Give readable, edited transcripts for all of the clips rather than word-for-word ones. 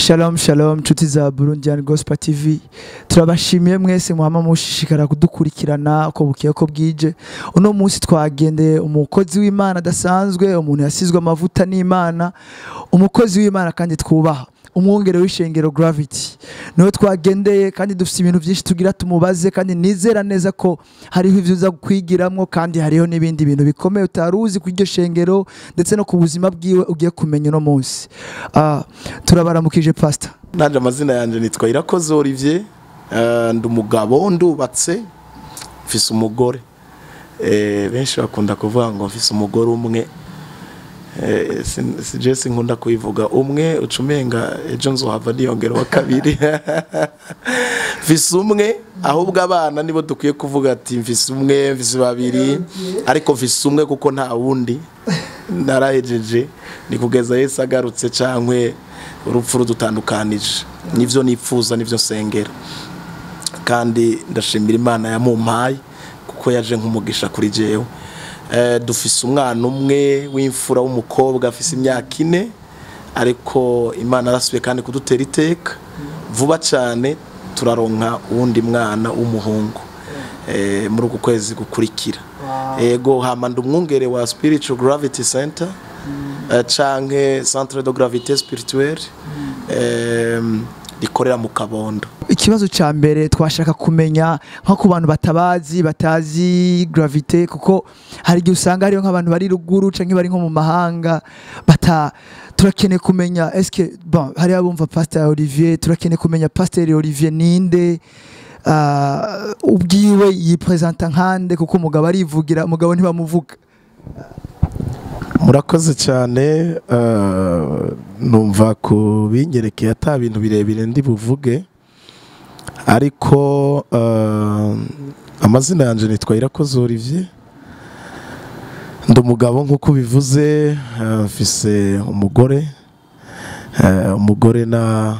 Shalom shalom nshuti za Burundian Gospel TV, turabashimiye mwese muhama mushishikara kudukurikirana uko bukiye ko bwije. Uno munsi twagendeye umukozi w'Imana adasanzwe, umuntu yasizwe amavuta n'Imana, umukozi w'Imana kandi twubaha, umwungere w'ishengero Gravity. Niwe twagendeye kandi dufite ibintu byinshi tugira tumubaze, kandi nizera neza ko hariho ivyo uza kwigiramwo, kandi hariho n'ibindi bintu bikomeye utaruzi ku iryo shengero ndetse no ku buzima bwiwe ugiye kumenya uno munsi. Turabaramukije pastor. Nanje amazina yanje nitwa Irakoze Olivier, ndi umugabo, ndubatse, mfise umugore. Benshi bakunda kuvuga ngo mfise umugore umwe. Si sinkunda kuyivuga umwe, ucumenga ejo nzohava niyongera wa kabiri. Mfise umwe, ahubwo abana nibo dukwiye kuvuga ati mfise umwe, mfise babiri, ariko mfise umwe kuko nta wundi narahejeje, ni kugeza Yesu agarutse cankwe urupfu rudutandukanije. Nivyo nipfuza, nivyo nsengera, kandi ndashimira Imana yamumpaye kuko yaje nk'umugisha kuri jewe. Dufise umwana umwe w'imfura w'umukobwa afise imyaka 4, ariko Imana arasubiye kandi kudutera iteka vuba cyane turaronka uwundi mwana w'umuhungu muri uku kwezi gukurikira. Ego, hama ndi umwungere wa Spiritual Gravity Center, canke Centre de Gravité Spirituelle, rikorera mu Kabondo. Ikibazo ca mbere twashaka kumenya nko ku bantu batabazi, batazi Gravité, kuko hari igihe usanga hariyo nk'abantu bari ruguru canke bari nko mu mahanga bata, turakeneye kumenya eske bon hari abumva Pastor Olivier, turakeneye kumenya Pastor Olivier ninde, ubwiwe yipresenta nkande, kuko umugabo arivugira, umugabo ntibamuvuga. Murakoze cyane. Numva ku binyerekeye ata bintu birebire ndi buvuge, ariko amazina yanje nitwa Irakoze Olivier, ndi umugabo nk'uko bivuze, mfise umugore, umugore na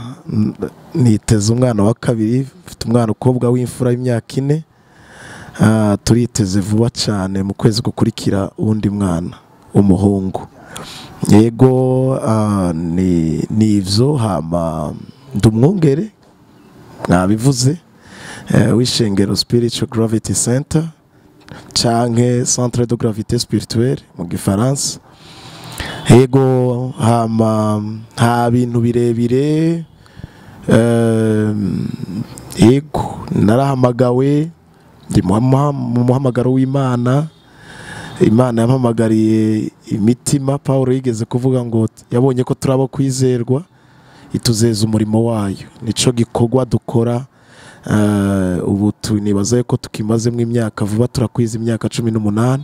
niteze umwana wa kabiri, mfite umwana ukobwa w'imfura y'imyaka 4. Turiteze vuba cyane mu kwezi gukurikira uwundi mwana umuhungu. Yego, ni ivyo. Hama ndi umwungere mwabivuze, w'ishengero Spiritual Gravity Center canke Centre de Gravité Spirituelle mu gifaransa. Yego, hama nta bintu birebire. Yego, narahamagawe, ndi mu muhamagaro w'Imana. Imana yampamagariye imitima. Paulo yigeze kuvuga ngo yabonye ko turabo kwizerwa, ituzeza umurimo wayo. Nico gikorwa dukora. Ubu tunibaza ko tukimazemo imyaka, vuba turakwiza imyaka 18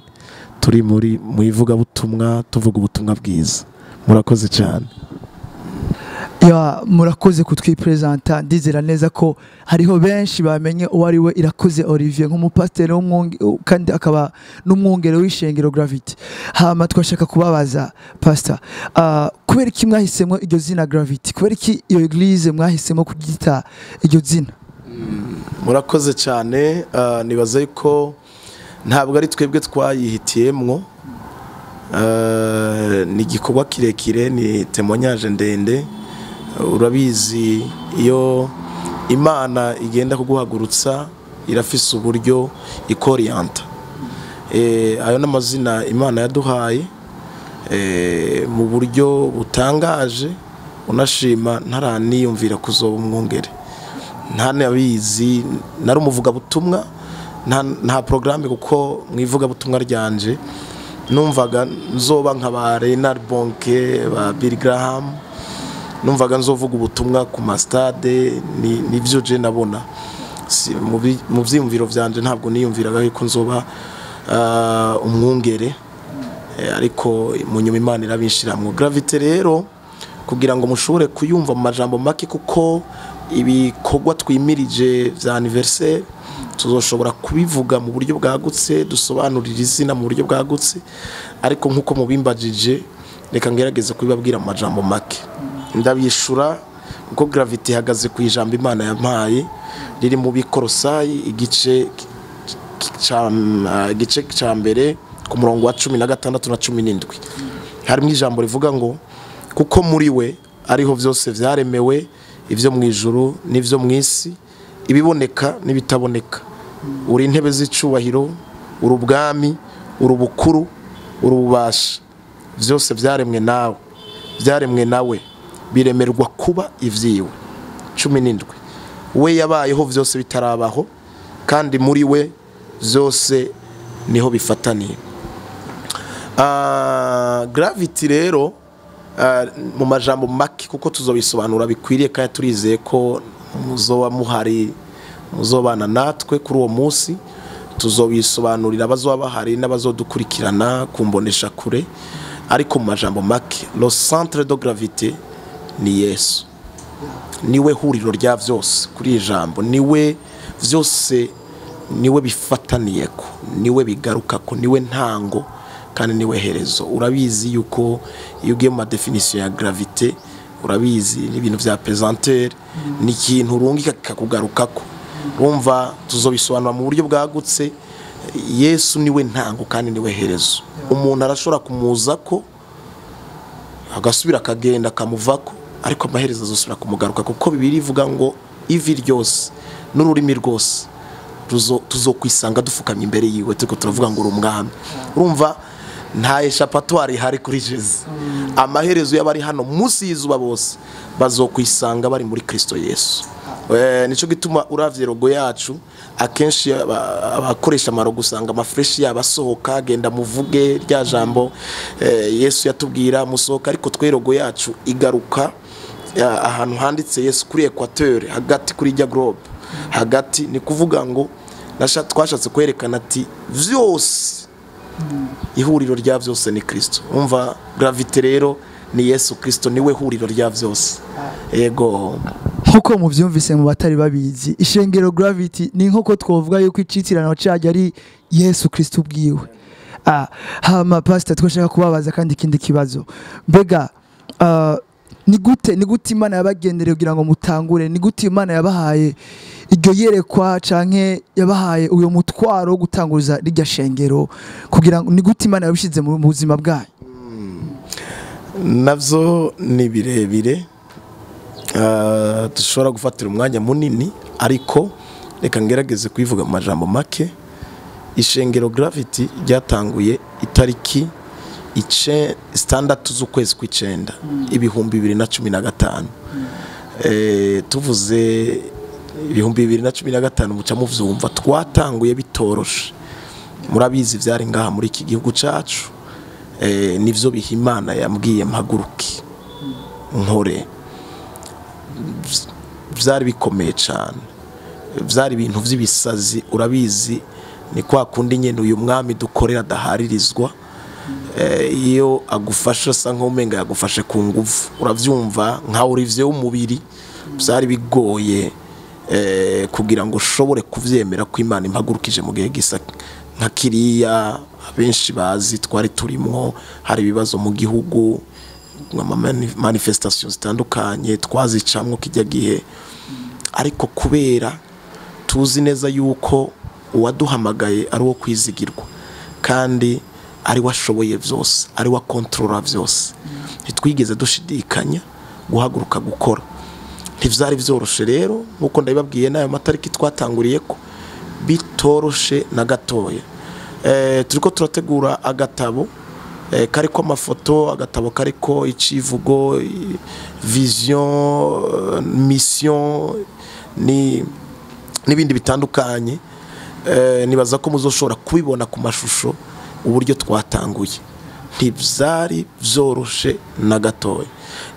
turi muri mu ivugabutumwa, tuvuga ubutumwa bwiza. Murakoze cyane. Ya, murakoze kutwipresenta. Ndizera neza ko hariho benshi bamenye uwo ari we Irakoze Olivier nk'umupasiteri kandi akaba n'umwungere w'ishengero Gravity. Hama twashaka kubabaza pastor, kubera iki mwahisemo iryo zina Gravity? Kubera iki iyo église mwahisemo kugita iryo zina? Murakoze cyane. Nibaza yuko ntabwo ari twebwe twayihitiyemwo, ni igikorwa kirekire, ni témoignage ndende. Urabizi, iyo Imana igenda kuguhagurutsa irafise uburyo ikorienta. Ayo n'amazina Imana yaduhaye mu buryo butangaje. Unashima ntaraniyumvira kuzoba umwungere, ntanabizi, nari umuvugabutumwa, nta programme, kuko mu ivugabutumwa ryanje numvaga nzoba nka ba Reinhard Bonnke, ba Billy Graham, numvaga nzovuga ubutumwa ku mastade. Nivyo je nabona mu vyiyumviro vyanje, ntabwo niyumviraga yuko nzoba umwungere, ariko mu nyuma Imana irabinshiramwo. Gravité rero, kugira ngo mushobore kuyumva mu majambo make, kuko ibikorwa twimirije vya anniversaire tuzoshobora kubivuga mu buryo bwagutse, dusobanurira izina mu buryo bwagutse, ariko nkuko mubimbajije reka ngerageze kubibabwira mu majambo make. Ndabishura kuko Gravity ihagaze ku ijambo Imana yampaye riri mu Bikorosayi, igice ca mbere ku murongo wa 16 na 17. Harimo ijambo rivuga ngo kuko muri we ariho vyose vyaremewe, ivyo mu ijuru n'ivyo mu isi, ibiboneka n'ibitaboneka. Uri intebe z'icubahiro, uri ubwami, uri ubukuru, uri ububasha, vyose vyaremwe nawe, vyaremwe nawe, biremerwa kuba ivyiwe. 17 we yabayeho vyose bitarabaho, kandi muri we vyose niho bifataniye. Gravity rero mu majambo make, kuko tuzobisobanura bikwiriye kandi turizeye ko muzoba muhari, muzobana natwe kuri uwo munsi, tuzobisobanurira abazoba bahari n'abazodukurikirana kumbonesha kure. Ariko mu majambo make, le centre de gravité ni Yesu, niwe huriro rya vyose. Kuri ijambo niwe vyose, niwe bifataniyeko, niwe bigarukako, niwe ntango kandi niwe herezo. Urabizi yuko iyo ugiye mu definition ya gravité, urabizi n'ibintu vya pesanteur, ni ikintu urungika kikakugarukako. Urumva tuzobisobanura mu buryo bwagutse. Yesu niwe ntango kandi niwe herezo. Umuntu arashobora kumuzako agasubira akagenda akamuvako, ariko amaherezo azosubira kumugaruka, kuko Bibiliya ivuga ngo ivi ryose n'ururimi rwose tuzokwisanga dufukamye imbere yiwe, turiko turavuga ngo uri umwami. Urumva nta échappatoire ihari kuri Yesu. Amaherezo y'abari hano munsi y'izuba bose bazokwisanga bari muri Kristo Yesu. Nico gituma uravye logo yacu, akenshi abakoresha amarogo usanga amafresh yabo asohoka, agenda muvuge rya jambo Yesu yatubwira musohoka, ariko twe logo yacu igaruka ahantu handitse Yesu kuri equateur, hagati kuri rya globe hagati. Ni kuvuga ngo twashatse kwerekana ati vyose, ihuriro rya vyose ni Kristo. Umva gravité rero ni Yesu Kristo, niwe huriro rya vyose. Yego. Nkuko muvyumvise mu batari babizi, ishengero Gravity ni nkuko twovuga yuko icitirano cyajya ari Yesu Kristo ubwiwe. Hama pastor, twashaka kubabaza kandi ikindi kibazo. Mbega ni gute Imana yabagendereye kugira ngo mutangure? Ni gute Imana yabahaye iryo yerekwa canke yabahaye uyo mutwaro wo gutanguza rirya shengero, kugira ngo ni gute Imana yabishize mu buzima bwanyu? Navyo ni birebire, dushobora gufatira umwanya munini, ariko reka ngerageze kubivuga mu majambo make. Ishengero Gravity ryatanguye itariki 6 z'ukwezi kw'icenda 2015. Tuvuze 2015 muca muvyumva, twatanguye bitoroshe. Murabizi vyari ngaha muri iki gihugu cacu. Nivyo biha Imana yambwiye mpaguruke nkore. Vyari bikomeye cane, vyari ibintu vy'ibisazi. Urabizi ni kwa kundi nyene uyu mwami dukorera adaharirizwa. Iyo agufasha asa nk'umenga yagufashe ku nguvu, uravyumva nka Olivier w'umubiri. Vyari bigoye kugira ngo ushobore kuvyemera ko Imana impagurukije mu gihe gisa nka kiriya abenshi bazi twari turimwo. Hari ibibazo mu gihugu, ama manifestation zitandukanye twazicamwo kijya gihe, ariko kubera tuzi neza yuko uwaduhamagaye ari uwo kwizigirwa kandi ari washoboye vyose, ari wa controla vyose, ntitwigeze dushidikanya guhaguruka gukora. Ntivyari vyoroshe rero, nkuko ndabibabwiye nayo matariki twatanguriye ko bitoroshe na gatoya. Turiko turategura agatabo kariko amafoto, agatabo kariko icivugo, vision, mission ni n'ibindi bitandukanye. Nibaza ko muzoshobora kubibona ku mashusho uburyo twatanguye. Ntivyari vyoroshe na gatoya.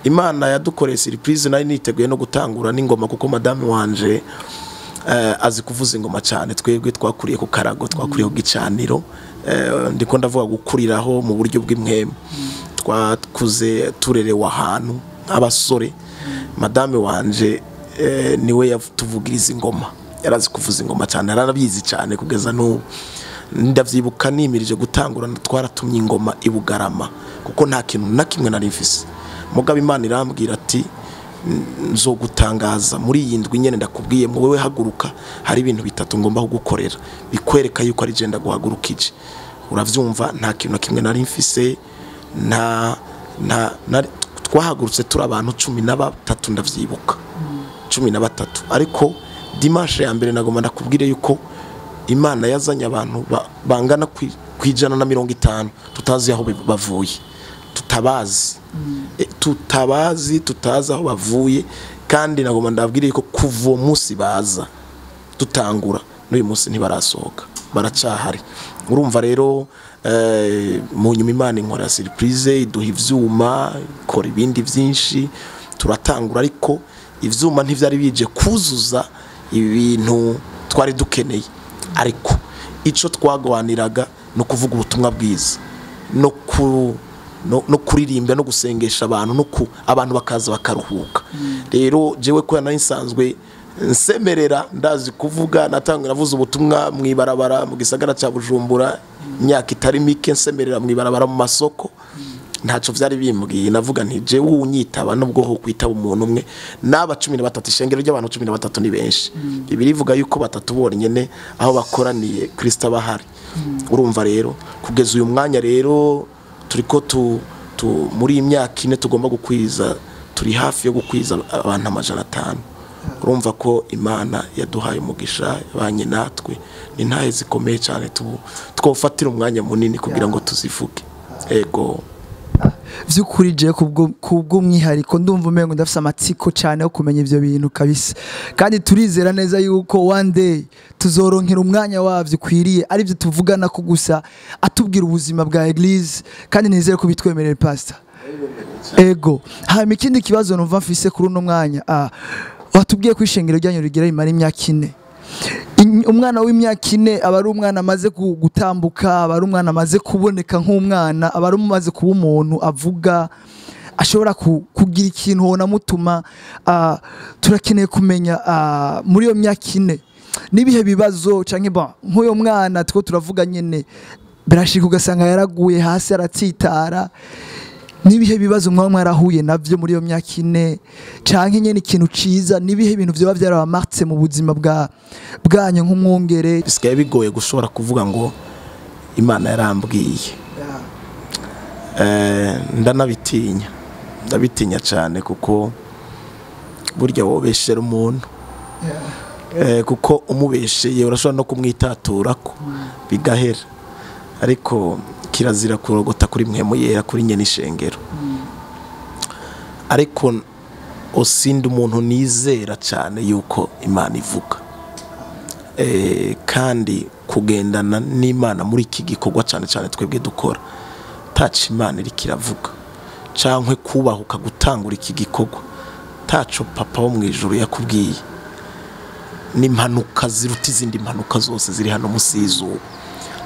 Imana yadukoreye surprise. Nari niteguye no gutangura n'ingoma, kuko madame wanje azi kuvuza ingoma cyane. Twebwe twakuriye ku karago, twakuriye ku gicaniro. Ndiko ndavuga gukuriraho mu buryo bw'imwemu, twakuze turerewe ahantu nk'abasore. Madame wanje niwe yatuvugiriza ingoma, yarazi kuvuza ingoma cyane, yaranabizi cyane kugeza n'ubu. Ndavyibuka nimirije gutangura, twaratumye ingoma i Bugarama, kuko nta kintu na kimwe nari mfise. Mugabo Imana irambwira ati nzogutangaza muri iyi ndwi nyene ndakubwiye, wewe haguruka, hari ibintu bitatu ngomba kugukorera bikwereka yuko ari je ndaguhagurukije. Uravyumva, nta kintu na kimwe nari mfise, nta Twahagurutse turi abantu 13, ndavyibuka 13. Ariko dimanche ya mbere nagomba ndakubwire yuko Imana yazanye abantu bangana ku 150 tutazi aho bavuye, tutabazi, tutabazi, tutazi aho bavuye. Kandi nagomba ndabwire yuko kuva uwo munsi baza dutangura n'uyu munsi ntibarasohoka, baracahari. Urumva rero mu nyuma Imana inkora surprise, iduha ivyuma, ikora ibindi byinshi, turatangura. Ariko ivyuma ntivyari bije kuzuza ibintu twari dukeneye, ariko ico twagwaniraga no kuvuga ubutumwa bwiza no kuririmba no gusengesha abantu, no ku abantu bakaza bakaruhuka. Rero jewe ko nari nsanzwe nsemerera, ndazi kuvuga, natanga navuze ubutumwa mu ibarabara mu gisagara ca Bujumbura imyaka itari mike, nsemerera mu ibarabara mu masoko, ntaco vyari bimbwiye. Navuga nti jewe unyitaba nubwo ho kwitaba umuntu umwe naba 13, ishengero ry'abantu 13 ni benshi. Bibiliya ivuga yuko batatu bonyene aho bakoraniye Kristo abahari. Urumva rero kugeza uyu mwanya rero turiko muri imyaka ine tugomba gukwiza, turi hafi yo gukwiza abantu 500. Urumva ko Imana yaduhaye umugisha, yabanye natwe, ni ntahe zikomeye cyane twofatira umwanya munini kugira ngo tuzivuge. Ego. Vyukuri je kubwo mwihariko ndumva umengo ndafise amatsiko cyane yo kumenya ivyo bintu kabisa, kandi turizera neza yuko one day tuzoronkera umwanya wavyo kwiriye, ari byo tuvugana ko gusa atubwira ubuzima bwa Eglise, kandi nizere ko bitwemerera pastor. Ego. Hama ikindi kibazo numva mfise kuri uno mwanya, watubwiye ko ishengero ryanyu rigera rimara imyaka 4. Umwana w'imyaka 4 aba ari umwana amaze gutambuka, aba ari umwana amaze kuboneka nk'umwana, aba ari umaze kuba umuntu avuga, ashobora kugira ikintu wona mutuma. Turakeneye kumenya muri iyo myaka 4 nibihe bibazo canke ba nk'uyo mwana two turavuga nyene birashika ugasanga yaraguye hasi aratsitara, nibihe bibazo mwa mwarahuye navyo muri iyo myaka 4, canke nyene ikintu ciza, nibihe ibintu vyoba byarabamartse mu buzima bwanyu nk'umwungere? Bisigaye bigoye gushobora kuvuga ngo Imana yarambwiye. Ndanabitinya, ndabitinya cyane, kuko burya wobeshera umuntu, kuko umubesheye urashobora no kumwitaturako bigahera. Ariko kirazira kurogota kuri mwemu yera, kuri nyene ishengero. Ariko osindi umuntu nizera cyane yuko Imana ivuga, kandi kugendana n'Imana muri iki gikorwa cyane cyane twebwe dukora, taco Imana iri kiravuga cankwe kubahuka gutangura iki gikorwa taco papa wo mwijuru yakubwiye, n'impanuka ziruta izindi mpanuka zose ziri hano musi y'izuba.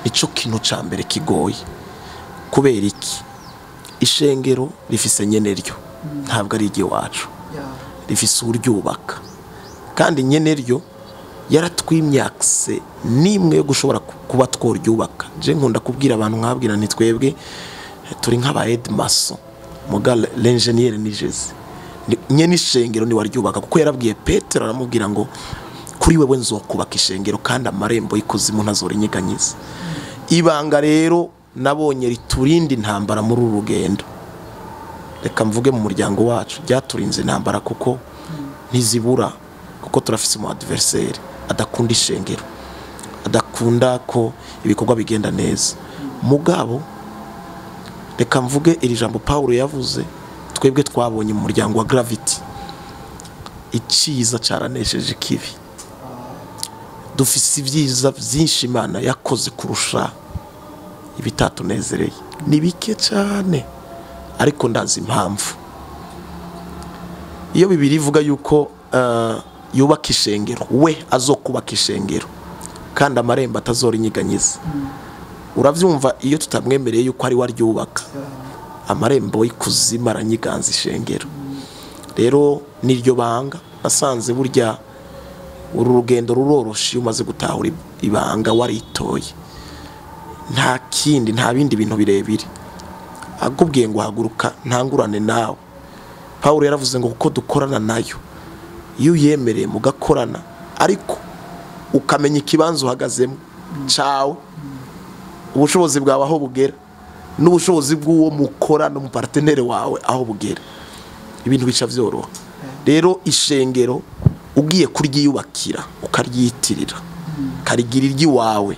Nico kintu ca mbere kigoye. Kubera iki? Ishengero rifise nyene ryo, ntabwo ari iwacu, rifise uryubaka, kandi nyene ryo yaratwimyakse nimwe yo gushobora kuba tworyubaka. Je nkunda kubwira abantu nkabwira nti twebwe turi nk'aba headmaster, muga l'ingénieur ni Jésus. Nyene ishengero ni waryubaka, kuko yarabwiye Petero aramubwira ngo kuri wewe nzokubaka ishengero kandi amarembo y'ikuzimu ntazorinyeganyeza. Ibanga rero nabonye riturindi intambara muri uru rugendo, reka mvuge mu muryango wacu ryaturinze intambara, kuko ntizibura, kuko turafise umu adversaire adakunda ishengero, adakunda ko ibikorwa bigenda neza. Mugabo reka mvuge iri jambo Paulo yavuze, twebwe twabonye mu muryango wa Gravity iciza caranesheje ikibi. Dufise ibyiza byinshi Imana yakoze kurusha ibitatunezereye, ni bike cyane, ariko ndazi impamvu. Iyo Bibiliya ivuga yuko yubaka ishengero, we azokubaka ishengero kandi amarembo atazorinyeganyeza. Uravyumva, iyo tutamwemereye yuko ari waryubaka, amarembo y'ikuzimu aranyiganza ishengero. Rero niryo banga nasanze burya uru rugendo ruroroshe iyo umaze gutahura ibanga waritoye. Nta kindi, nta bindi bintu birebire. Akubwiye ngo haguruka ntangurane nawe. Paulo yaravuze ngo kuko dukorana nayo, iyo uyemereye mugakorana, ariko ukamenya ikibanza uhagazemo cawe, ubushobozi bwawe aho bugera, n'ubushobozi bw'uwo mukora n'umupartenere wawe aho bugera. Ibintu bica vyoroha. Rero ishengero ugiye kuryiyubakira ukaryitirira karigira iry'iwawe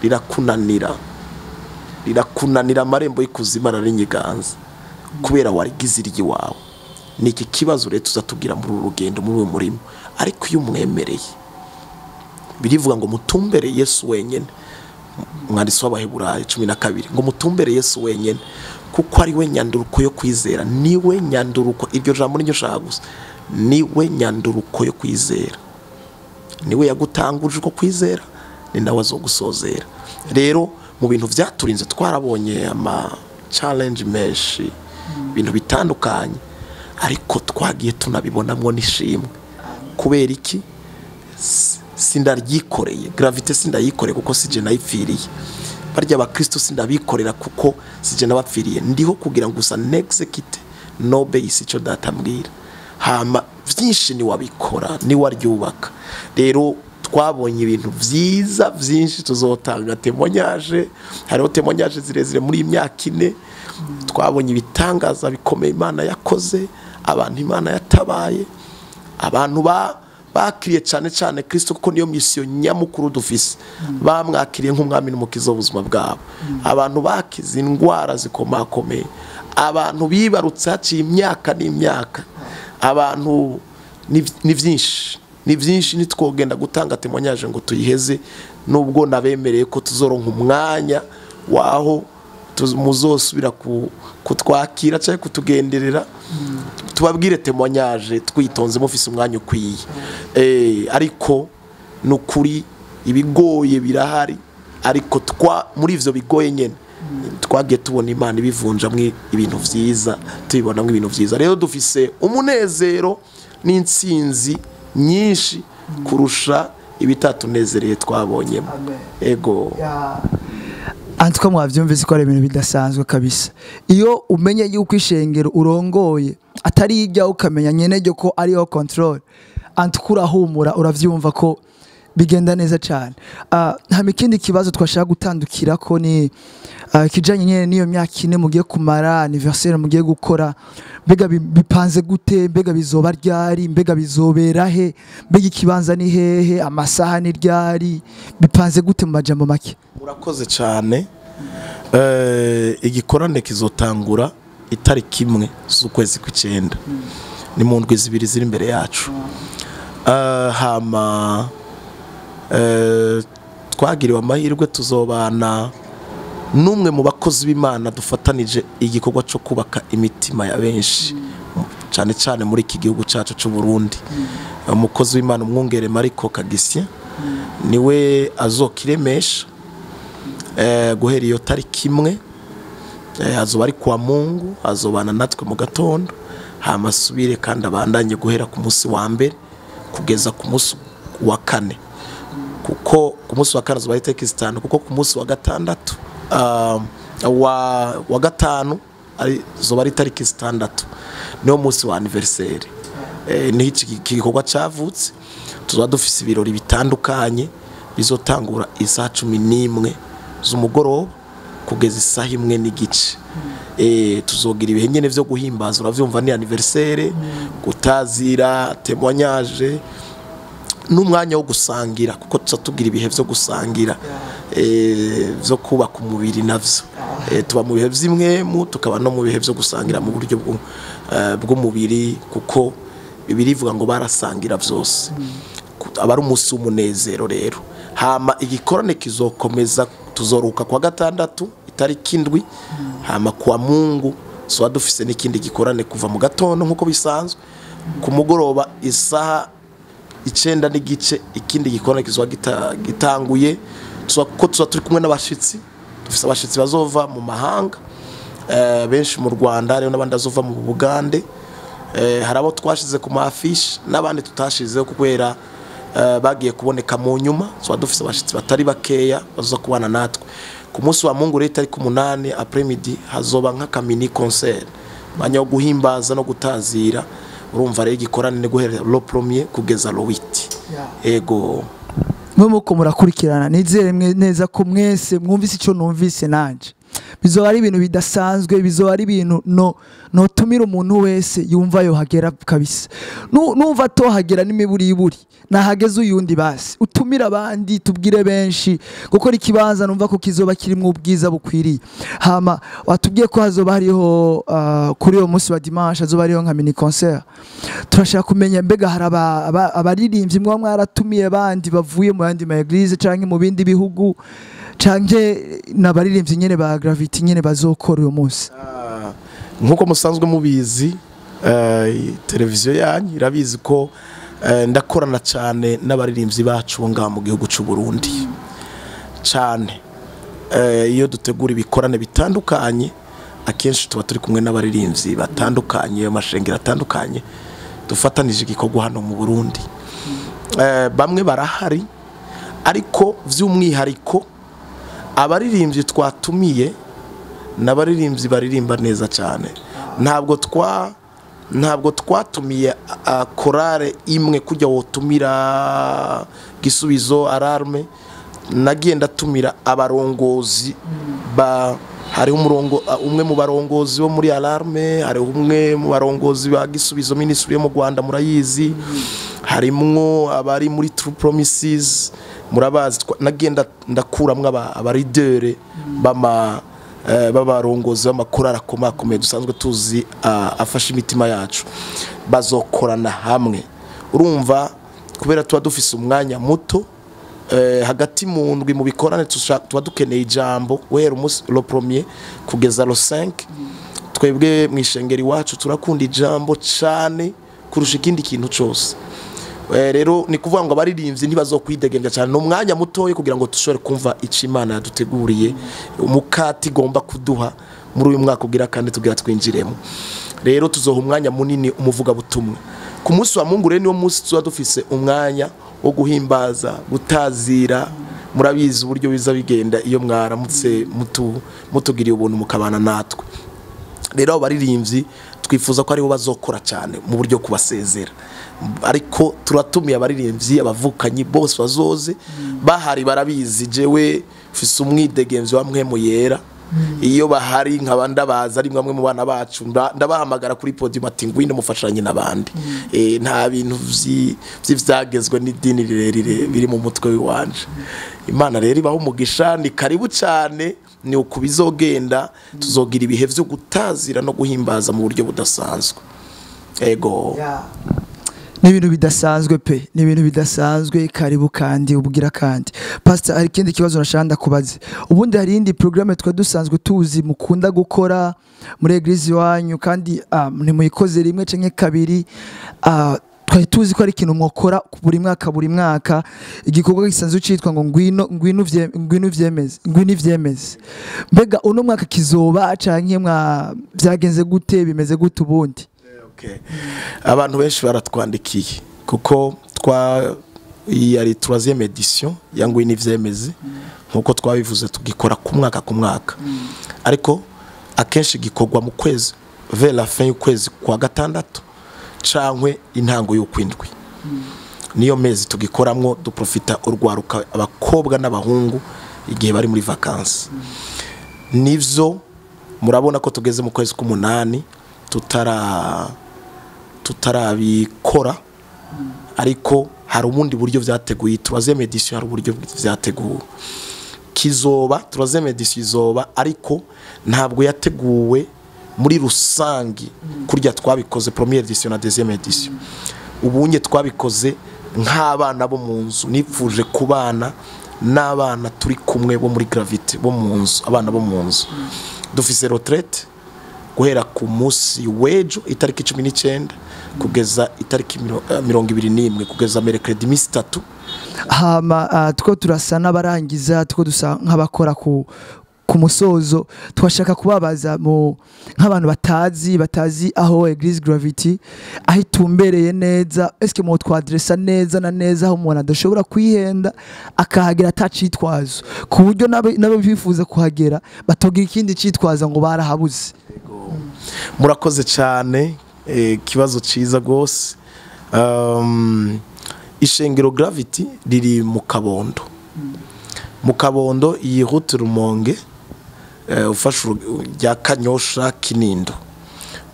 rirakunanira, rirakunanira, amarembo y'ikuzimu ararinyiganza kubera warigize iry'iwawe. Ni iki kibazo rero tuzatubwira muri uru rugendo, muri uyu murimo. Ariko iyo umwemereye, birivuga ngo mutumbere Yesu wenyine, umwanditsi w'Abaheburayo 12 ngo mutumbere Yesu wenyine kuko ari we nyanduruko yo kwizera. Niwe nyanduruko, iryo jambo niryo nshaka gusa, niwe nyanduruko yo kwizera, niwe yagutanguje uko kwizera, ni nawe azogusozera. Rero mu bintu vyaturinze twarabonye ama challenge menshi, ibintu bitandukanye, ariko twagiye tunabibonamwo n'ishimwe. Kubera iki? Sindaryikoreye gravité, sindayikoreye kuko sije nayipfiriye. Barya abakristo sindabikorera kuko sije nabapfiriye. Ndiho kugira ngo gusa n'execute n'obéisse ico data ambwira. Hama vyinshi ni wabikora, ni waryubaka. Rero twabonye ibintu vyiza vyinshi, tuzotanga témoignage, hariho témoignage zirezire muri iyi myaka 4. Twabonye ibitangaza bikomeye Imana yakoze, abantu Imana yatabaye, abantu bakiriye cyane cyane Kristo, kuko niyo mission nyamukuru dufise. Bamwakiriye nk'umwami n'umukiza w'ubuzima bwabo. Abantu bakize indwara zikomakomeye, abantu bibarutse haciye imyaka n'imyaka, abantu ni vyinshi, ni vyinshi. Nitwogenda gutanga témoignage ngo tuyiheze, nubwo nabemereye ko tuzoronka umwanya waho muzosubira kutwakira cyangwa kutugenderera, tubabwire témoignage twitonze, mufise umwanya ukwiye. Ariko nukuri ibigoye birahari, ariko twa muri ivyo bigoye nyene twagiye tubona Imana ibivunjamwo ibintu vyiza, tubibonamwo ibintu vyiza. Rero dufise umunezero n'intsinzi nyinshi kurusha ibitatunezereye twabonyemo. Ego. Antuka mwavyumvise ko ari ibintu bidasanzwe kabisa. Iyo umenye yuko ishengero urongoye atari ijya, ukamenya nyene ryo ko ariyo control, antuka urahumura, uravyumva ko bigenda neza cyane. Hama ikindi kibazo twashaka gutandukira ko ni kijanye nyene n'iyo myaka 4 mugiye kumara, anniversaire mugiye gukora. Mbega bipanze gute? Mbega bizoba ryari? Mbega bizobera he? Mbega ikibanza ni hehe? Amasaha ni ryari? Bipanze gute mu majambo make? Murakoze cyane. Igikorane kizotangura itariki 1 z'ukwezi kw'icenda, ni mu ndwi 2 ziri imbere yacu. Hama twagiriwe amahirwe tuzobana n'umwe mu bakozi b'Imana dufatanije igikorwa cyo kubaka imitima ya benshi, cyane cyane muri iki gihugu cyacu cy'u Burundi. Umukozi w'Imana umwungere Mariko Kagisien niwe azokiremesha guhera iyo tariki 1. Azoba ari kwa Mungu, azobana natwe mu gatondo, hama asubire kandi abandanye guhera ku munsi wa mbere kugeza ku munsi wa 4, kuko ku munsi wa 4 azoba ari itariki 5, kuko ku munsi wa gatandatu wa 5 zoba ari itariki 6, niwo munsi wa anniversaire. Niho iki gikorwa cavutse. Tuzoba dufise ibirori bitandukanye bizotangura isaha 11 z'umugoroba kugeza isaha 1:15. Tuzogira ibihe nyene vyo guhimbaza, uravyumva ni anniversaire, gutazira, témoignage n'umwanya wo gusangira, kuko tuza tugira ibihe vyo gusangira, vyo kubaka umubiri navyo. Tuba mu bihe vy'imwemu, tukaba no mu bihe vyo gusangira mu buryo bw'umubiri, kuko Bibiliya ivuga ngo barasangira vyose. Aba ari umunsi w'umunezero rero. Hama igikorane kizokomeza, tuzoruka kwa gatandatu itariki 7, hama kwa Mungu tuzoba dufise n'ikindi gikorane kuva mu gatondo nk'uko bisanzwe, ku mugoroba isaha 9:15 ikindi gikorane kizoba gitanguye. Ko tuzoba turi kumwe n'abashitsi, dufise abashitsi bazova mu mahanga, benshi mu Rwanda, hariho n'abandi bazova mu Bugande. Hari abo twashize ku mafishi n'abandi tutashizeho kubera bagiye kuboneka mu nyuma. Tuzoba dufise abashitsi batari bakeya bazoza kubana natwe ku munsi wa Mungu. Rero itariki 8 après-midi hazoba nk'aka mini concert, mwanya wo guhimbaza no gutazira. Urumva rero igikorane ni guhera le premier kugeza le 8. Ego. Mwe muko murakurikirana, nizere mwe neza ko mwese mwumvise ico numvise nanje. Bizoba ari ibintu bidasanzwe, bizoba ari ibintu no notumira umuntu wese yumva yohagera kabisa. Numva atohagera n'imiburiburi nahageze uyundi basi utumira abandi, tubwire benshi gukora ikibanza numva ko kizoba kirimo ubwiza bukwiriye. Hama watubwiye ko hazoba hariho kuri uwo munsi wa dimanche hazoba hariho nka mini concert. Turashaka kumenya mbega hari abaririmbyi mwa mwaratumiye bandi bavuye mu yandi ma église canke mu bindi bihugu, canke n'abaririmbyi nyene ba Gravity nyene bazokora uyo munsi? Nkuko musanzwe mubizi, televiziyo yanyu irabizi ko ndakorana cyane n'abaririmbyi bacu bo ngaha mu gihugu cy'u Burundi cyane. Iyo dutegura ibikorane bitandukanye akenshi tuba turi kumwe n'abaririmbyi batandukanye, amashengero atandukanye dufatanije igikorwa hano mu Burundi. Bamwe barahari, ariko by'umwihariko abaririmbyi twatumiye n'abaririmbyi baririmba neza cyane. Ntabwo twatumiye korale imwe kujya wotumira Gisubizo, Alarme. Nagiye ndatumira abarongozi ba hariho umurongo umwe mu barongozi bo muri Alarme, hariho umwe mu barongozi ba Gisubizo Ministry yo mu Rwanda murayizi, harimwo abari muri True Promises murabazi. Nagiye ndakuramwo abaridere bama b'abarongozi b'amakorali akomakomeye dusanzwe tuzi afasha imitima yacu, bazokorana hamwe. Urumva kubera tuba dufise umwanya muto hagati mu ndwi mu bikorane tuba dukeneye ijambo guhera umunsi le premier kugeza le 5. Twebwe mu ishengero iwacu turakunda ijambo cyane kurusha ikindi kintu cyose. Rero ni kuvuga ngo abaririmbyi ntibazokwidegemvya cyane, ni umwanya mutoye kugira ngo dushobore kumva ico Imana yaduteguriye, umukati igomba kuduha muri uyu mwaka ugira kandi tugira twinjiremo. Rero tuzoha umwanya munini umuvugabutumwa. Ku munsi wa Mungu rero niwo munsi tuba dufise umwanya wo guhimbaza, gutazira. Murabizi uburyo biza bigenda iyo mwaramutse mutugiriye ubuntu mukabana natwe. Rero abo baririmbyi twifuza ko aribo bazokora cyane mu buryo kubasezera, ariko turatumiye abaririmbyi abavukanyi bose bazoze bahari. Barabizi jewe mfise umwidegemvyo wa Mpwemu Yera, iyo bahari nkaba ndabaza ari mwamwe mu bana bacu ndabahamagara kuri podium ati ngwino mufashanye n'abandi. Nta bintu vy'ivyagezwe n'idini rirerire biri mu mutwe wiwanje. Imana rero ibaho umugisha, ni karibu cyane, ni uku bizogenda. Tuzogira ibihe vyo gutazira no guhimbaza mu buryo budasanzwe. Ego. Ni ibintu bidasanzwe pe, ni ibintu bidasanzwe. Karibu kandi ubwira kandi. Pastor, hari ikindi kibazo nashaka ndakubaze. Ubundi hari indi programme twa dusanzwe tuzi mukunda gukora muri église iwanyu, kandi ntimuyikoze rimwe canke kabiri, twari tuzi ko ari ikintu mwokora buri mwaka buri mwaka, igikorwa gisanzwe citwa ngo ngwino ngwino ngwino vyemeze, ngwino ivyemeze. Mbega uno mwaka kizoba canke mwa vyagenze gute, bimeze gute ubundi? Okay. Abantu benshi baratwandikiye kuko iyi ari 3e edition ya Ngwino Ivyemeze, nkuko twabivuze tugikora ku mwaka ku mwaka, ariko akenshi gikorwa mu kwezi vers la fin y'ukwezi kwa gatandatu cankwe intango y'ukwindwi. Niyo mezi tugikoramwo, duprofita urwaruka abakobwa n'abahungu igihe bari muri vacances. Nivyo murabona ko tugeze mu kwezi k'umunani tutarabikora, ariko hari ubundi buryo vyateguye. 3e edition hari uburyo vyateguwe kizoba, 3e edition izoba, ariko ntabwo yateguwe muri rusangi kurya twabikoze première edition na deuxième edition. Ubunye twabikoze nk'abana bo mu nzu, nipfuje kubana n'abana turi kumwe bo muri Gravity bo mu nzu, abana bo mu nzu. Dufise retraite guhera ku munsi w'ejo itariki 19 kugeza itariki 21, kugeza mercredi, imisi itatu. Hama two turasa n'abarangiza, two dusa nk'abakora ku musozo. Twashaka kubabaza mu nk'abantu batazi aho Eglise Gravity aho itumbereye neza, eske mu twadressa neza na neza aho umuntu adashobora kwihenda akahagera atacitwazo, ku buryo n'abo bifuza kuhagera batogira ikindi citwaza ngo barahabuze? Murakoze cyane, kibazo ciza gose. Ishengero Gravity riri mu Kabondo, mu Kabondo iyi route Rumonge. Ufashe rya Kanyosha Kinindo,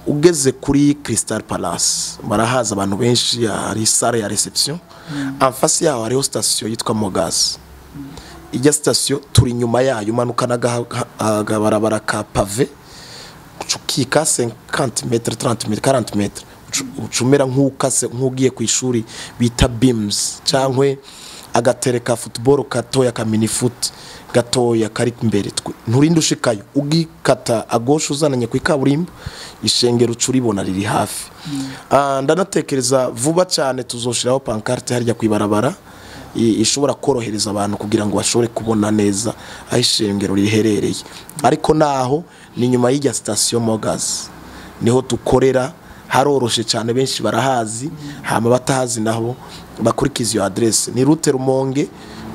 ugeze kuri Crystal Palace, barahaza abantu benshi, hari salle ya reception. En face yaho hariho station yitwa Mogas. Ijya station turi inyuma yayo, umanuka n'agabarabara ka pavé, ukika 50 mètres, 30 mètres, 40 mètres, ucumera nk'ukase nk'ugiye ku ishuri bita Beams, cyangwa agatere ka football gatoya ka mini foot gatoya kari imbere. Nturinde ushikayo, ugikata à gauche uzananye ku ikaburimbo, ishengero ucuribona riri hafi. Ndanatekereza vuba cyane tuzoshiraho pancarte harya kwibarabara ishobora korohereza abantu kugira ngo bashobore kubona neza aho ishengero riherereye. Ariko naho ni nyuma y'ijya station Mogas niho dukorera, haroroshe cyane, benshi barahazi. Hama batahazi naho bakurikiza iyo adresse, ni route Rumonge,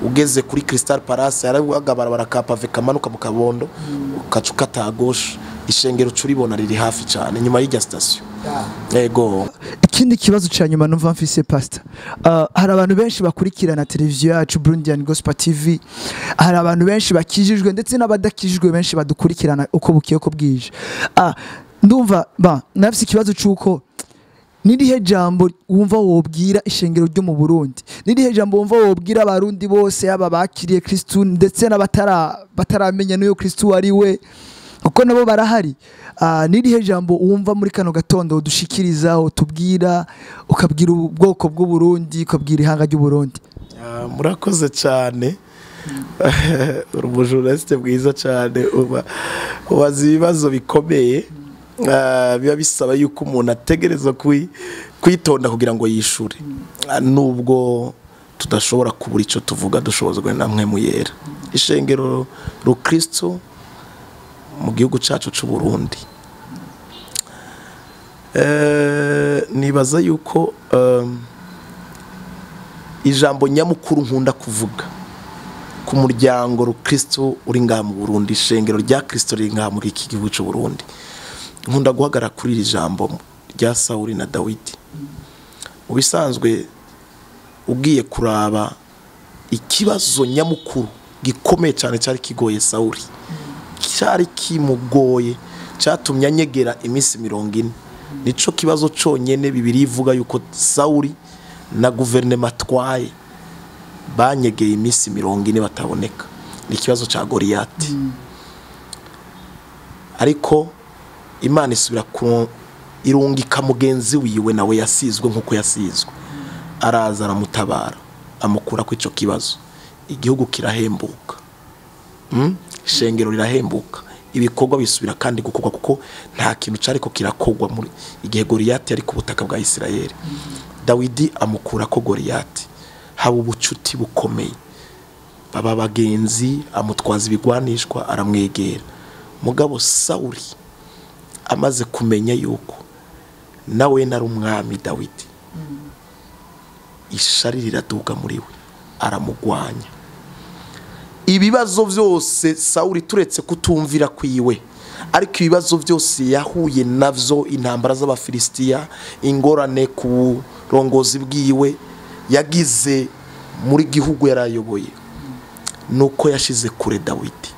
ugeze kuri Crystal Palace hari agabarabara ka pavé kamanuka mu Kabondo, ukaca ukata à gauche, ishengero curibona riri hafi cyane nyuma y'ijya station. Yego. Ikindi kibazo cya nyuma numva mfise, pastor, hari abantu benshi bakurikirana televiziyo yacu Burundian Gospel TV, hari abantu benshi bakijijwe ndetse n'abadakijijwe benshi badukurikirana uko bukiye uko bwije. Ndumva ba nafise ikibazo cy'uko nirihe jambo wumva wobwira ishengero ryo mu Burundi, nirihe jambo wumva wobwira abarundi bose, yaba bakiriye Kristu ndetse n'abatara bataramenya n'uyo Kristu ari we, kuko nabo barahari. Nirihe jambo wumva muri kano gatondo udushikiriza, utubwira, ukabwira ubwoko bw'u Burundi, ukabwira ihanga ry'u Burundi? Murakoze cyane, uri umujournaliste bwiza cyane, uba ubaza ibibazo bikomeye. Biba bisaba yuko umuntu ategereza kwitonda kugira ngo yishure. Nubwo tudashobora kubura icyo tuvuga, dushobozwa namwe muyera. Ishengero rukristo mu gihugu cyacu cy'u Burundi, nibaza yuko ijambo nyamukuru nkunda kuvuga ku muryango rukristo uri ngaha mu Burundi, ishengero rya Kristo riri ngaha muri iki gihugu cy'u Burundi, nkunda guhagarara kuri iri jambo rya Sawuli na Dawidi. Mu bisanzwe ugiye kuraba ikibazo nyamukuru gikomeye cyane cyari kigoye Sawuli, cyari kimugoye, cyatumye anyegera iminsi 40, nico kibazo cyonyene Bibiliya ivuga yuko Sawuli na guverinoma atwaye banyegeye iminsi 40 bataboneka, ni ikibazo cya Goriyati. Ariko Imana isubira ku irungika mugenzi wiwe nawe yasizwe nk'uko yasizwe, araza aramutabara, amukura ku ico kibazo, igihugu kirahembuka, Ishengero rirahembuka, ibikorwa bisubira kandi gukorwa, kuko nta kintu cyariko kirakogwa muri igihe Goriyati yari ku butaka bwa Isirayeli. Dawidi amukura ko Goriyati, haba ubucuti bukomeye, baba bagenzi, amutwaza ibigwanishwa, aramwegera. Mugabo Sawuli amaze kumenya yuko nawe nari umwami Dawidi, ishari riraduga muri we, aramugwanya. Ibibazo byose Sawuli, turetse kutumvira kwiwe, ariko ibibazo byose yahuye navyo, intambara z'Abafilisitiya, ingorane ku burongozi bwiwe yagize muri gihugu yarayoboye, nuko yashize kure Dawidi.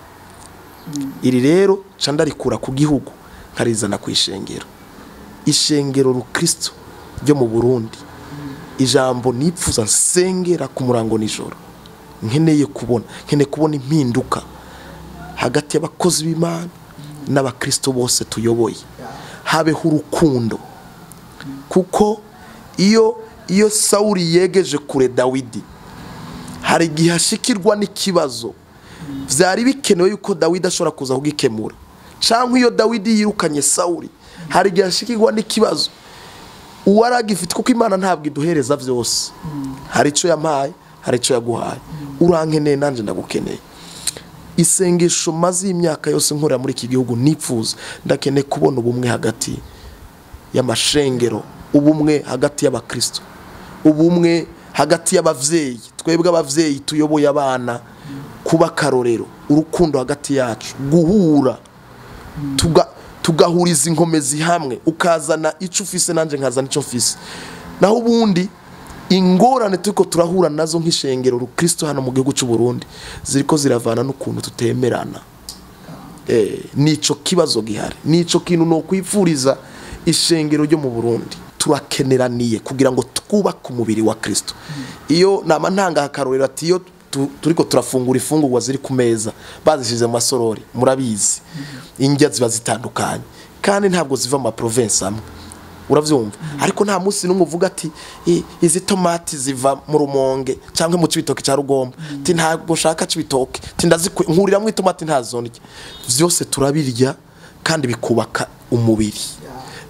Iri rero ca ndarikura ku gihugu nkarizana ku ishengero, ishengero rukristo ryo mu Burundi. Ijambo nipfuza nsengera ku murango nijoro, nkeneye kubona impinduka hagati y'abakozi b'Imana n'abakristo bose tuyoboye, habeho urukundo. Kuko iyo Sawuli yegeje kure Dawidi, hari igihe ashikirwa n'ikibazo vyari bikenewe yuko Dawidi ashobora kuza kugikemura, canke iyo Dawidi yirukanye Sawuli, hari igihe ashikirwa n'ikibazo uwaragifite, kuko Imana ntabwo iduhereza vyose. Hari ico yampaye, hari ico yaguhaye, urankeneye nanje ndagukeneye. Isengesho maze imyaka yose nkorera muri iki gihugu nipfuza, ndakeneye kubona ubumwe hagati y'amashengero, ubumwe hagati y'abakristo, ubumwe hagati y'abavyeyi, twebwe abavyeyi tuyoboye abana kuba karorero, urukundo hagati yacu, guhura tugahuriza inkomezi hamwe, ukazana ico ufise nanje nkazana ico mfise. Naho ubundi ingorane turiko turahura nazo nk'ishengero rukristo hano mu gihugu cy'u Burundi ziriko ziravana n'ukuntu tutemerana. Nico kibazo gihari, nico kintu no kwifuriza ishengero ryo mu Burundi. Turakeneraniye kugira ngo twubake umubiri wa Kristo. Iyo nama ntanga akarorero ati iyo turiko turafungura ifungurwa ziri ku meza bazishize mu masorori, murabizi indya ziba zitandukanye kandi ntabwo ziva mu province amwe, uravyumva. Ariko nta munsi n'umwe uvuga ati izi tomati ziva mu Rumonge cyangwa mu Cibitoke cya Rugombo, ti ntabwo shaka Cibitoke, ti ndazinkuriramwo itomati ntazondya. Vyose turabirya kandi bikubaka umubiri.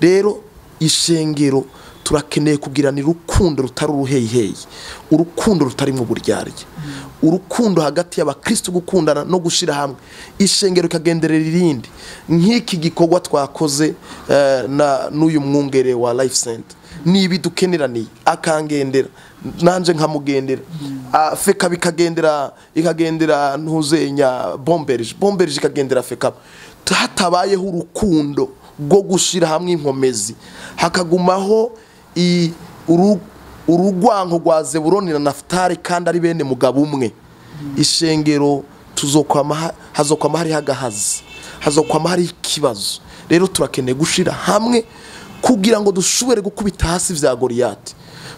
Rero ishengero turakeneye kugiranira urukundo rutari uruheyiheyi, urukundo rutari mu buryarya, urukundo hagati y'abakristo, gukundana no gushira hamwe, ishengero ikagenderera irindi. Nk'iki gikorwa twakoze na n'uyu mwungere wa Life Center, nibi dukeneraniye, akangendera nanje nkamugendera, feka bikagendera, ikagendera ntuzenya bomberge ikagendera feka. Hatabayeho urukundo rwo gushira hamwe inkomezi, hakagumaho urugwanko rwa Zeburoni na Naftali kandi ari bene mugabo umwe, ishengero tuzokwama hazokwama hari hagahazi, hazokwama hari ikibazo. Rero turakeneye gushira hamwe kugira ngo dushobore gukubita hasi vya Goliyati,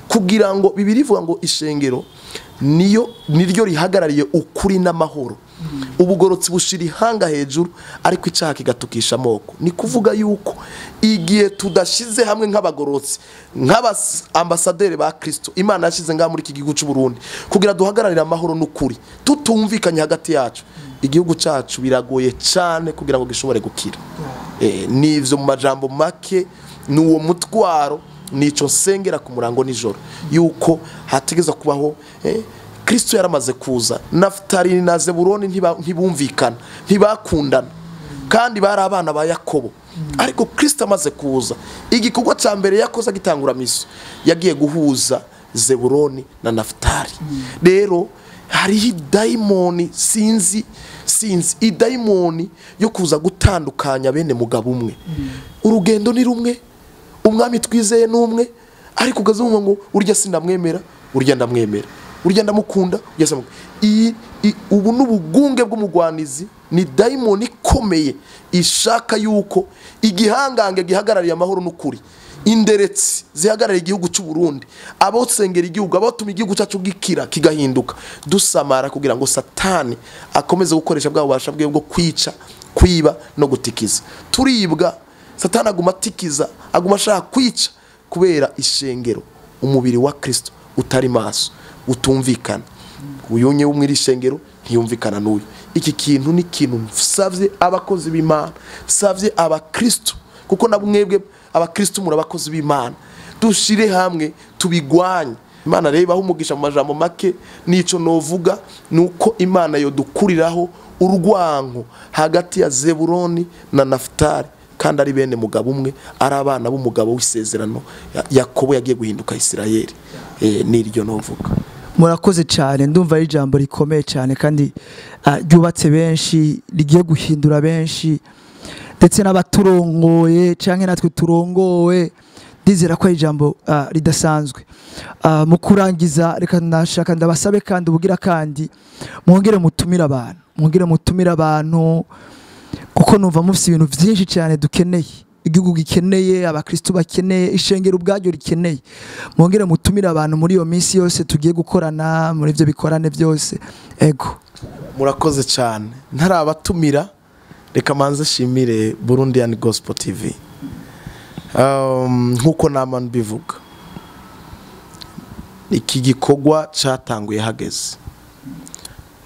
kugira ngo Bibiliya ivuga ngo ishengero niyo niryo rihagarariye ukuri n'amahoro. Ubugorotsi bushira ihanga hejuru ariko icyaha kigatukisha amoko. Ni kuvuga yuko igihe tudashize hamwe nk'abagorotsi, nk'aba-ambasaderi ba Kristo Imana yashize ngaha muri iki gihugu cy'u Burundi kugira duhagararire amahoro n'ukuri, tutumvikanye hagati yacu, igihugu cyacu biragoye cyane kugira ngo gishobore gukira. Nivyo mu majambo make, ni uwo mutwaro, nico nsengera ku murango nijoro yuko hategeza kubaho. Kristo yaramaze kuza, Naftali na Zeburoni ntibumvikana, ntibakundana kandi bari abana ba Yakobo. Ariko Kristo amaze kuza, igikorwa cya mbere yakoze agitangura miso, yagiye guhuza Zeburoni na Naftali. Rero hariho idayimoni, sinzi idayimoni yo kuza gutandukanya bene mugabo umwe. Urugendo ni rumwe, umwami twizeye n'umwe, ariko ukazumva ngo urya sindamwemera, urya ndamwemera, urya ndamukunda, urya sindamukunda. Ubu n'ubugunge bw'umugwanizi, ni dayimoni ikomeye ishaka yuko igihangange gihagarariye amahoro n'ukuri, inderetsi zihagarariye igihugu cy'u Burundi, abosengera igihugu, abatuma igihugu cyacu gikira kigahinduka, dusamara kugira ngo Satani akomeze gukoresha bwa bubasha bwe bwo kwica, kwiba no gutikiza. Turibwa, Satani aguma atikiza, aguma ashaka kwica kubera ishengero, umubiri wa Kristo utari maso, utumvikana. Uyunye umwe ishengero ntiyumvikana n'uyu. Iki kintu ni kintu nsavye abakozi b'Imana, nsavye abakristo, kuko na mwebwe abakristo muri abakozi b'Imana, dushire hamwe tubigwanye. Imana reba aho umugisha mu majambo make, nico novuga nuko Imana yodukuriraho urwanko hagati ya Zeburoni na Naftali kandi ari bene mugabo umwe, ari abana b'umugabo w'isezerano Yakobo yagiye guhinduka Isirayeli. Niryo novuga. Murakoze cyane, ndumva ari ijambo rikomeye cyane kandi ryubatse benshi, rigiye guhindura benshi ndetse n'abaturongoye canke natwe turongowe. Ndizera ko ari ijambo ridasanzwe. Mu kurangiza reka ndashaka ndabasabe kandi ubugira kandi mwongere mutumira abantu, mwongere mutumira abantu, kuko numva mufite ibintu byinshi cyane dukeneye, igihugu gikeneye, abakristo bakeneye, ishengero ubwaryo rikeneye. Mwongere mutumira abantu muri iyo minsi yose tugiye gukorana muri ivyo bikorane byose. Ego, murakoze cyane. Ntarabatumira, reka manze shimire Burundian Gospel TV. Nkuko nama mbivuga, iki gikorwa cyatanguye hageze.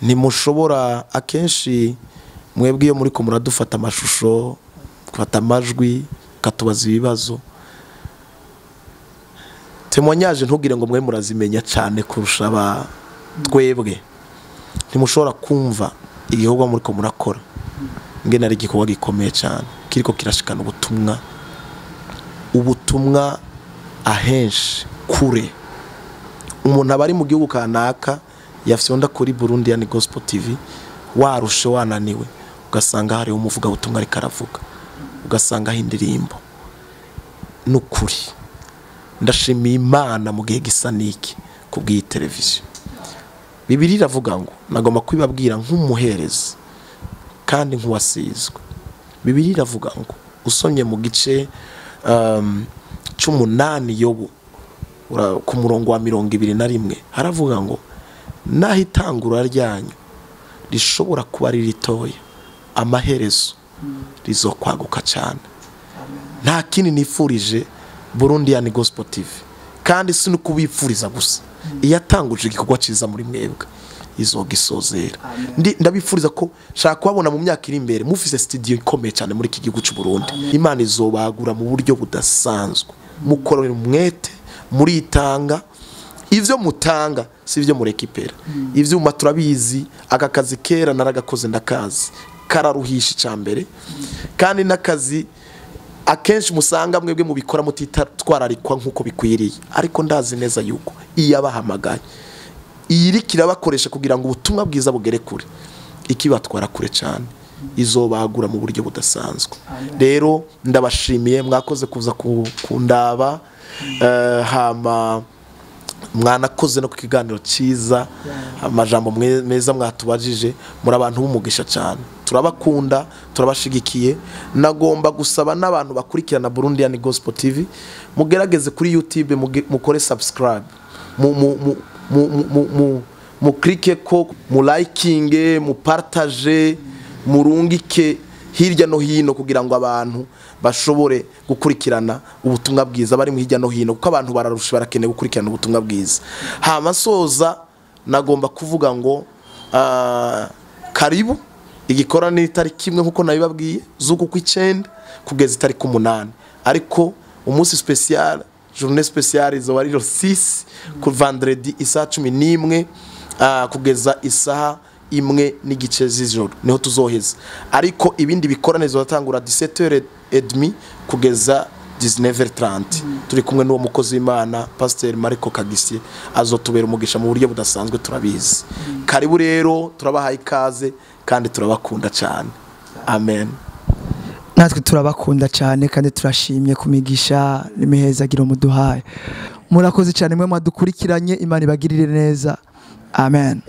Ntimushobora akenshi mwebwe iyo muri ko muradufata amashusho, gufata amajwi, katubaza ibibazo, témoignage ntugire ngo mwe murazimenya cyane kurusha aba twebwe. Ntimushobora kumva igikorwa muri ko murakora ngene ari igikorwa gikomeye cyane kiriko kirashikana ubutumwa ahenshi kure. Umuntu abari mu gihugu kanaka yafyonda kuri Burundian Gospel TV, warushe wananiwe, ugasanga hari umuvuga ubutumwa ariko aravuga, ugasanga indirimbo. Nukuri ndashimiye Imana mu gihe gisa niki kubw'iyi televiziyo. Bibiliya iravuga ngo nagomba kwibabwira nk'umuherezi, kandi nk'uwasizwe. Bibiliya iravuga ngo usomye mu gice 8 Yobu ku murongo wa 21 haravuga ngo naho itangura ryanyu rishobora kuba ari ritoya, amaherezo rizokwaguka cyane. Nta kindi nifurije Burundian Gospel TV, kandi si no kubipfuriza gusa, iyatanguje igikorwa cyiza muri mwebwe izogisozera. Ndabifuriza ko shaka kubabona mu myaka iri imbere mufise studio ikomeye cyane muri iki gihugu cy'u Burundi. Imana izobagura mu buryo budasanzwe, mukorera umwete, muritanga. Ivyo mutanga si ivyo murekipera. Ivyuma turabizi, aka kazi kera naragakoze ndakazi, kararuhisha icambere, kandi nakazi akenshi musanga mwebwe mubikora mutitwararikwa nkuko bikwiriye. Ariko ndazi neza yuko iyabahamagaye iyirikira bakoresha kugira ngo ubutumwa bwiza bugere kure, ikibatwara kure cyane, izobagura mu buryo budasanzwe. Rero ndabashimiye, mwakoze kuza kundaba, hama mwanakoze no ku kiganiro cyiza, amajambo meza mwatubajije. Muri abantu b'umugisha cyane, turabakunda, turabashigikiye. Nagomba gusaba n'abantu bakurikirana Burundian Gospel TV, mugerageze kuri YouTube mukore subscribe, mu clique ko, mu likinge, mu partage, murungike hirya no hino kugira ngo abantu bashobore gukurikirana ubutumwa bwiza bari mu hirya no hino, kuko abantu bararusha, barakeneye gukurikirana ubutumwa bwiza. Hama soza nagomba kuvuga ngo karibu igikora ni itariki imwe nkuko nabibabwiye z'uku kw'icenda kugeza itariki 8, ariko umunsi special, journée spéciale izoba ari le 6 ku vendredi isaha 11 kugeza isaha 1:15 z'ijoro niho tuzoheza. Ariko ibindi bikorane zizatangura 17h30 kugeza 19h30. Turi kumwe n'uwo mukozi w'Imana Pasteur Marco Kagisie, azotubera umugisha mu buryo budasanzwe, turabizi. Karibu rero, turabahaye ikaze kandi turabakunda cyane. Amen. Natwe turabakunda cyane kandi turashimye kumigisha n'imihezagiro muduhaye. Murakoze cyane mwe mwadukurikiranye, Imana ibagirire neza. Amen.